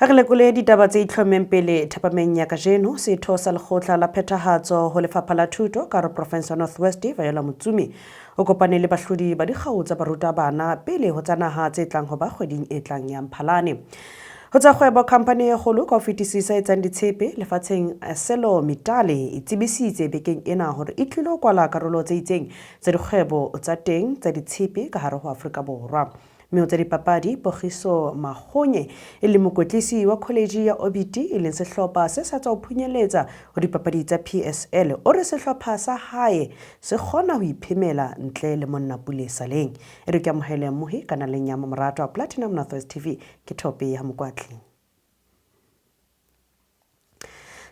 Ha re lekole ditaba tse itlhommeng pele thapameng ya kajeno. Setho sa lekgotla la phethahatso ho Lefapha la Thuto ka hare Province ya North West, Viola Motsumi, o kopane le bahlodi ba dikgau tsa barutabana pele ho tsa naha tse tlang ho ba kgweding e tlang ya Mphalane. Ho tsa kgwebo, khampani e kgolo ka ho fetisisa e etsang ditshepe lefatsheng ArcelorMittal e tsebisitse bekeng ena hore e tlilo kwala karolo tse itseng tsa dikgwebo tsa teng tsa ditshepe ka hare ho Afrika Borwa. Mme ho tsa dipapadi, Pogiso Magonye e leng mokwetlisi wa kholeji ya Orbit e leng sehlopha se sa tswa ho phunyeletsa ho dipapadi tsa PSL o re sehlopha sa hae se kgona ho iphemela ntle le monna Pule Saleng. E re ke amohele mmohi kanaleng ya mamoratwa Platinum Northwest TV ke Thope ya Mokwatli.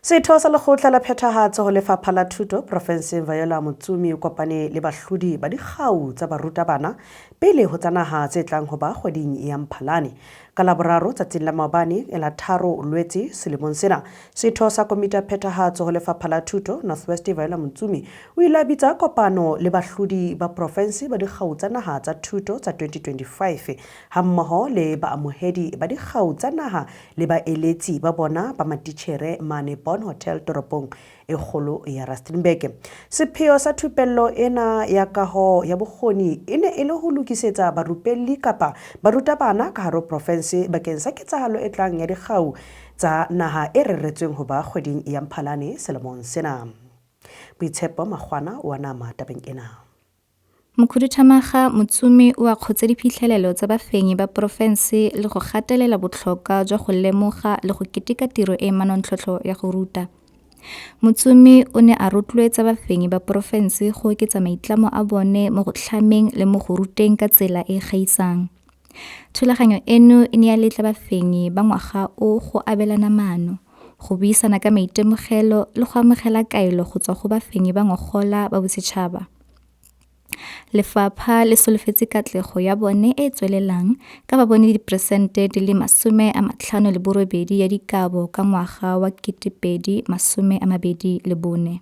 Setho sa lekgotla la phethahatso ho Lefapha la Thuto profenseng Viola Motsumi o kopane le bahlodi ba dikgau tsa barutabana pele ho tsa naha tse tlang ho ba kgweding ya Mphalane. Ka Laboraro tsatsing la maobane e la 3 Lwetse selemong sena, setho sa komiti ya phethahatso ho Lefapha la Thuto North West Viola Motsumi o ile a bitsa kopano le bahlodi ba profense ba dikgau tsa naha tsa thuto tsa 2025 hammoho le baamohedi ba dikgau tsa naha le baeletsi ba bona ba matitjhere mane Bon Hotel toropong e kgolo ya Rustenburg. Sepheo sa thupello ena ya kaho ya bokgoni e ne e le ho lokisetsa barupelli kapa barutabana ka hare ho profense bakeng sa ketsahalo e tlang ya dikgau tsa naha e reretsweng ho ba kgweding ya Mphalane selemong sena. Boitshepo Makgwana o a nama tabeng ena. Mokhuduthamaga Motsumi o akgotse diphitlhelelo tsa bafenyi ba porofense le go gatelela botlhokwa jwa go lemoga le go keteka tiro e e manontlhotlho ya go ruta. Motsumi o ne a rotloetsa bafenyi ba porofense go oketsa maitlamo a bone mo go tlhameng le mo go ruteng ka tsela e e gaisang. Thulaganyo eno e ne ya letla bafenyi ba ngwaga o go abelana maano, go buisana ka maitemogelo le go amogela kaelo go tswa go bafenyi ba ngogola ba bosetšhaba. Lefapha le solofetse katlego ya bone e e tswelelang ka ba bone diperesente di le 58 ya dikabo ka ngwaga wa 2024.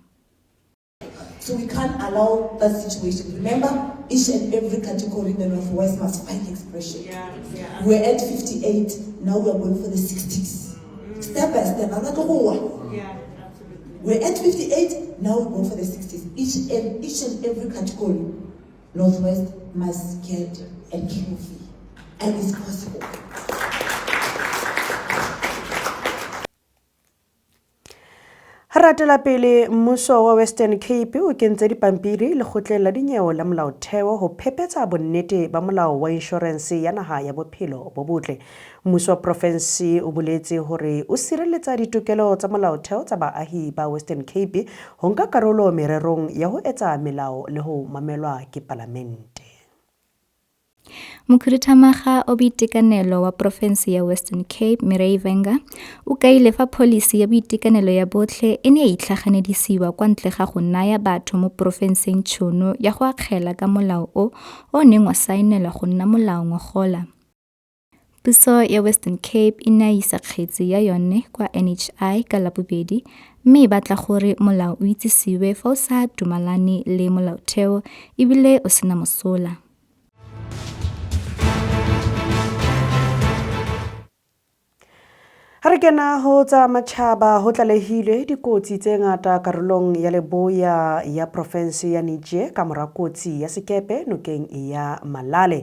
So we can't allow that situation. Remember, each and every category in the Northwest must find expression. We're at 58, now we are going for the 60s. Step by step. I'm not going Yeah, absolutely. We're at 58, now we go for the 60s. Each and every category, Northwest must get a trophy. And it's possible. Ha re hatela pele, mmuso wa Western Cape o kentse dipampiri lekgotleng la dinyewe la molaotheo ho phephetsa bonnete ba molao wa inshorense ya naha ya bophelo bo botle. Mmuso wa profense o boletse hore o sireletsa ditokelo tsa molaotheo tsa baahi ba Western Cape ho nka karolo mererong ya ho etsa melao le ho mamelwa ke palamente. Mokhuduthamaga wa Boitekanelo wa porofense ya Western Cape Mireille Wenger o kaile fa pholisi ya boitekanelo ya botlhe e ne ya itlhaganedisiwa kwa ntle ga go naya batho mo porofenseng tšhono ya go akgela ka molao o o neng wa saenelwa go nna molao ngogola. Puso ya Western Cape e ne ya isa kgetse ya yone kwa NHI ka Labobedi mme e batla gore molao o itsisiwe fa o sa dumalane le molaotheo ebile o sena mosola. Ha re kena ho tsa matjhaba ho tlalehilwe dikotsi tse ngata karolong ya leboya ya profense ya Niger ka mora kotsi ya sekepe nokeng ya Malale.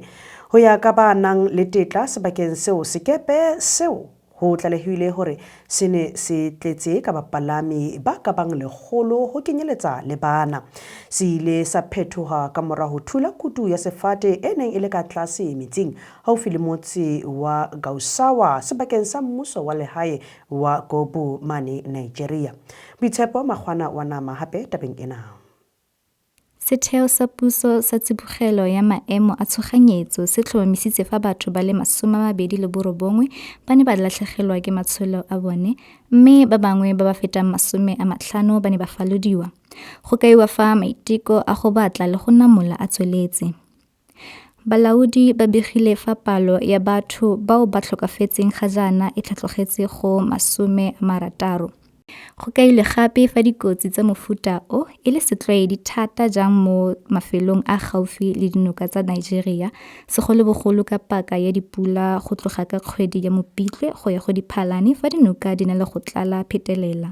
Ho ya ka ba nang le tetla sebakeng seo, sekepe seo ho tlalehilwe hore se ne se tletse ka bapalami ba ka bang 100 ho kenyeletsa le bana. Se ile sa phethoha ka mora ho thula kutu ya sefate e neng e le ka tlase metsing haufi le motse wa Gausawa sebakeng sa mmuso wa lehae wa Gobu mane Nigeria. Boitshepo Makgwana wa nama hape tabeng ena. Setheo sa puso sa tsibogelo ya maemo a tshoganyetso se tlhomamisitse fa batho ba le 29 ba ne ba latlhegelwa ke matshelo a bone mme ba bangwe ba ba fetang 50 ba ne ba falodiwa. Go kaiwa fa maiteko a go batla le go namola a tsweletse. Balaodi ba begile fa palo ya batho bao ba tlhokafetseng ga jaana e tlhatlogetse go 60. Go kailwe gape fa dikotsi tsa mofuta o e le setlwaedi thata jang mo mafelong a a gaufi le dinoka tsa Nigeria, segolobogolo ka paka ya dipula go tloga ka kgwedi ya Mopitlwe go ya go Diphalane fa dinoka di na le go tlala phetelela.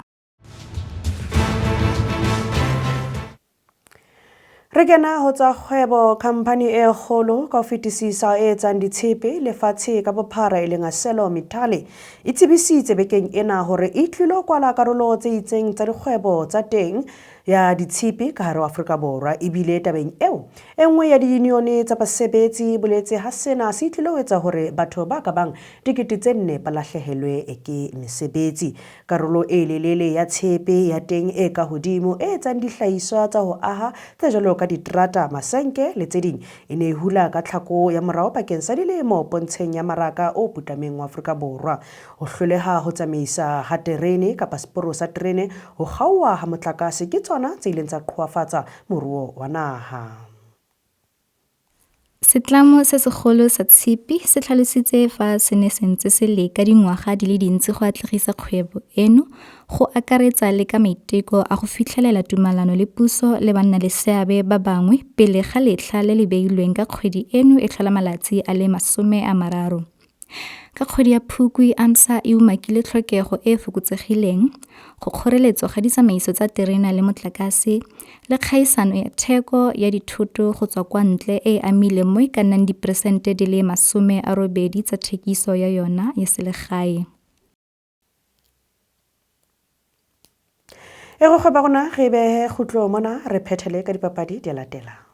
Re kena ho tsa kgwebo, khamphani e kgolo ka ho fetisisa e etsang ditshepe lefatshe ka bophara e leng ArcelorMittal e tsebisitse bekeng ena hore e tlilo kwala karolo tse itseng tsa dikgwebo tsa teng ya ditshepe ka hare ho Afrika Borwa. Ebile tabeng eo, e nngwe ya diyunione tsa basebetsi e boletse ha sena se tlilo ho etsa hore batho ba ka bang 4,000 ba lahlehelwe ke mesebetsi. Karolo e lelele ya tshepe ya teng e ka hodimo e etsang dihlahiswa tsa ho aha tse jwalo ka diterata, masenke le tse ding e ne e hula ka tlhako ya morao bakeng sa dilemo pontsheng ya maraka o putlameng wa Afrika Borwa. Ho hloleha ho tsamaisa ha terene kapa seporo sa terene, ho kgaoha ha motlakase ke tsona tse ileng tsa qhoafatsa moruo wa naha. Setlamo se segolo sa tshipi se tlhalositse fa se ne se ntse se leka dingwaga di le dintsi go atlegisa kgwebo eno, go akaretsa le ka maiteko a go fitlhelela tumalano le puso le bannaleseabe ba bangwe pele ga letlha le le beilweng ka kgwedi eno e tlhola malatsi a le 30. Ka kgwedi ya Phukwi AMSA e umakile tlhokego e e fokotsegileng, go kgoreletswa ga ditsamaiso tsa terena le motlakase, le kgaisano ya theko ya dithoto go tswa kwa ntle e e amileng mo e ka nnang diperesente di le 80 tsa thekiso ya yona ya selegae. E go kgweba rona re behe kgutlo mona re phethele ka dipapadi di latela.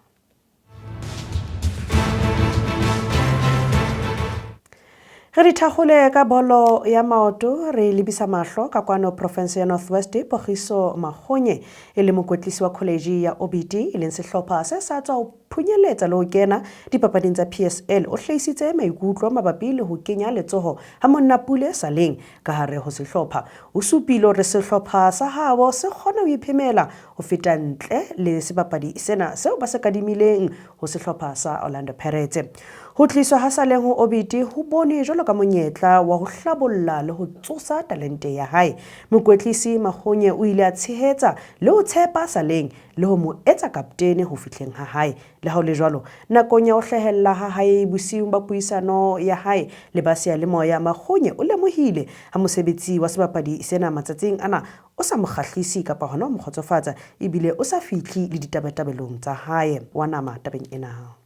Re di thakgole ka bolo ya maoto re lebisa mahlo ka kwano province ya North West. Pogiso Magonye e le mokwetlisi wa college ya Orbit e leng sehlopha se sa tswa ho phunyeletsa le ho kena dipapading tsa PSL o hlahisitse maikutlo mabapi le ho kenya letsoho ha Monnapule Saleng ka hare ho sehlopha. O supile hore sehlopha sa habo se kgona ho iphemela ho feta ntle le sebapadi sena seo ba se kadimileng ho sehlopha sa Orlando Pirates. Ho tliswa ha Saleng ho Orbit ho bonwe jwalo ka monyetla wa ho hlabolla le ho tsosa talente ya hae. Mokwetlisi Magonye o ile a tshehetsa le ho tshepa Saleng le ho mo etsa kaptene ho fihleng ha hae. Le ha ho le jwalo, nakong ya ho hlahella ha hae bosiung ba puisano ya hae le ba seyalemoya, Magonye o lemohile ha mosebetsi wa sebapadi sena matsatsing ana o sa mo kgahlisi kapa hona ho mo kgotsofatsa ebile o sa fihle le ditabatabelong tsa hae. Wa nama tabeng ena.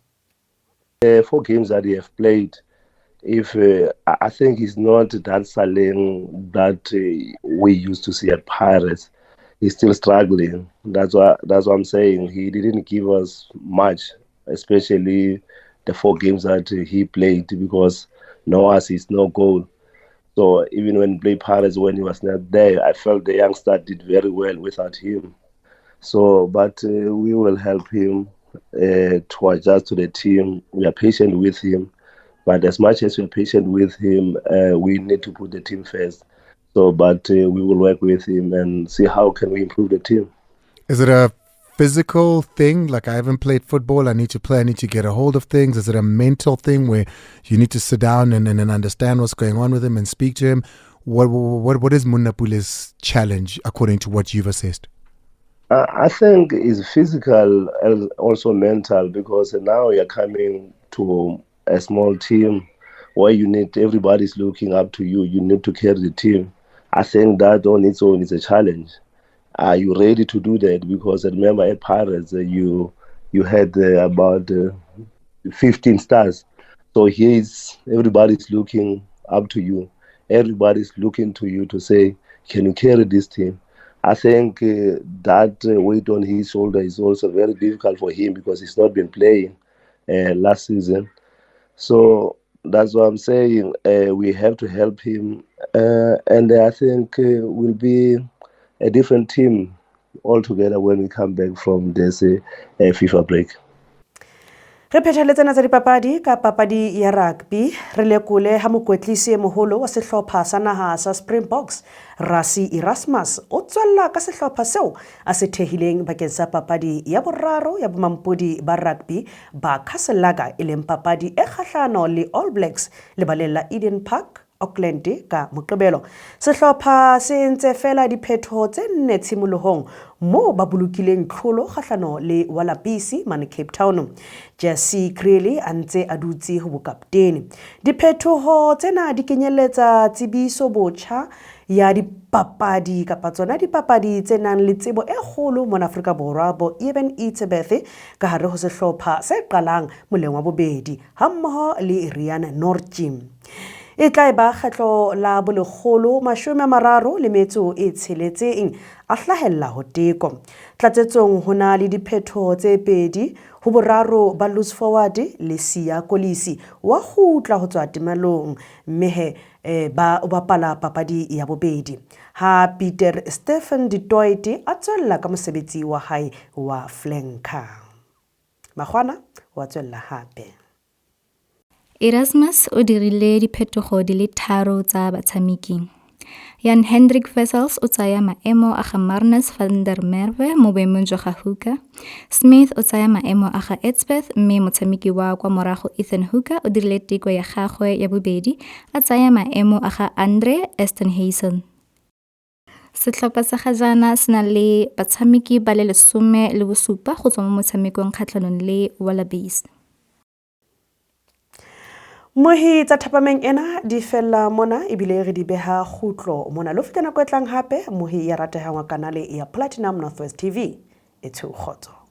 4 games that he have played, if I think he's not that Saleng that we used to see at Pirates. He's still struggling. That's what I'm saying. He didn't give us much, especially the 4 games that he played, because no assist, no goal. So even when he played Pirates, when he was not there, I felt the youngster did very well without him. So, but we will help him to adjust to the team. We are patient with him, but as much as we are patient with him, we need to put the team first. So, but we will work with him and see how can we improve the team. Is it a physical thing? Like, I haven't played football, I need to play, I need to get a hold of things. Is it a mental thing where you need to sit down and understand what's going on with him and speak to him? What is Monnapule's challenge according to what you've assessed? I think it's physical and also mental, because now you're coming to a small team where you need, everybody's looking up to you. You need to carry the team. I think that on its own is a challenge. Are you ready to do that? Because remember, at Pirates, you had about 15 stars. So here is, everybody's looking up to you. Everybody's looking to you to say, can you carry this team? I think that weight on his shoulder is also very difficult for him, because he's not been playing last season. So that's what I'm saying. We have to help him. And I think we'll be a different team altogether when we come back from this FIFA break. Re phethele tsena tsa dipapadi ka papadi ya rugby. Re lekole ha mokwetlisi e moholo wa sehlopha sa naha sa Springboks, Rassie Erasmus, o tswella ka sehlopha seo a se thehileng bakeng sa papadi ya boraro ya bomampodi ba rugby ba Castle Lager, e leng papadi e kgahlano le All Blacks lebaleng la Eden Park Auckland ka Moqebelo. Sehlopha se entse feela diphethoho tse nne tshimolohong moo ba bolokileng tlholo kgahlano le Wallabies mane Cape Town. Jesse Kriel a ntse a dutse ho bokaptene. Diphethoho tsena di kenyelletsa tsebiso botjha ya dipapadi kapa tsona dipapadi tse nang le tsebo e kgolo mona Afrika Borwa bo Eben Etzebeth ka hare ho sehlopha se qalang moleng wa bobedi hammoho le Riaan Nortje. E tla eba kgetlo la bolekgolo 36 a hlahella ho teko. Tlatsetsong ho na le diphethoho tse pedi ho boraro ba loose forward le Siya Kolisi wa kgutla ho tswa temalong mme he eh, ba o bapala papadi ya bobedi. Ha Peter Stephen du Toit a tswella ka mosebetsi wa hae wa flanker. Makgwana wa tswella hape. Erasmus o dirile diphetogo di le tharo tsa batshameki. Jan Hendrik Wessels o tsaya maemo a ga Marnus van der Merwe mo boemong jwa ga Hooker. Smith o tsaya maemo a ga Etzebeth mme motshameki wa kwa morago Ethan Hooker o dirile teko ya gagwe ya bobedi a tsaya maemo a ga Andre Esterhuizen. Setlhopha sa ga jaana se na le batshameki ba le 17 go tswa mo motshamekong kgatlhanong le Wallabies. Mohi tsa thapameng ena di fella mona ebile re di beha kgutlo mona. Lo feta nako e tlang hape mohi ya ratehang wa kanale ya Platinum Northwest TV e tshweu kgotso.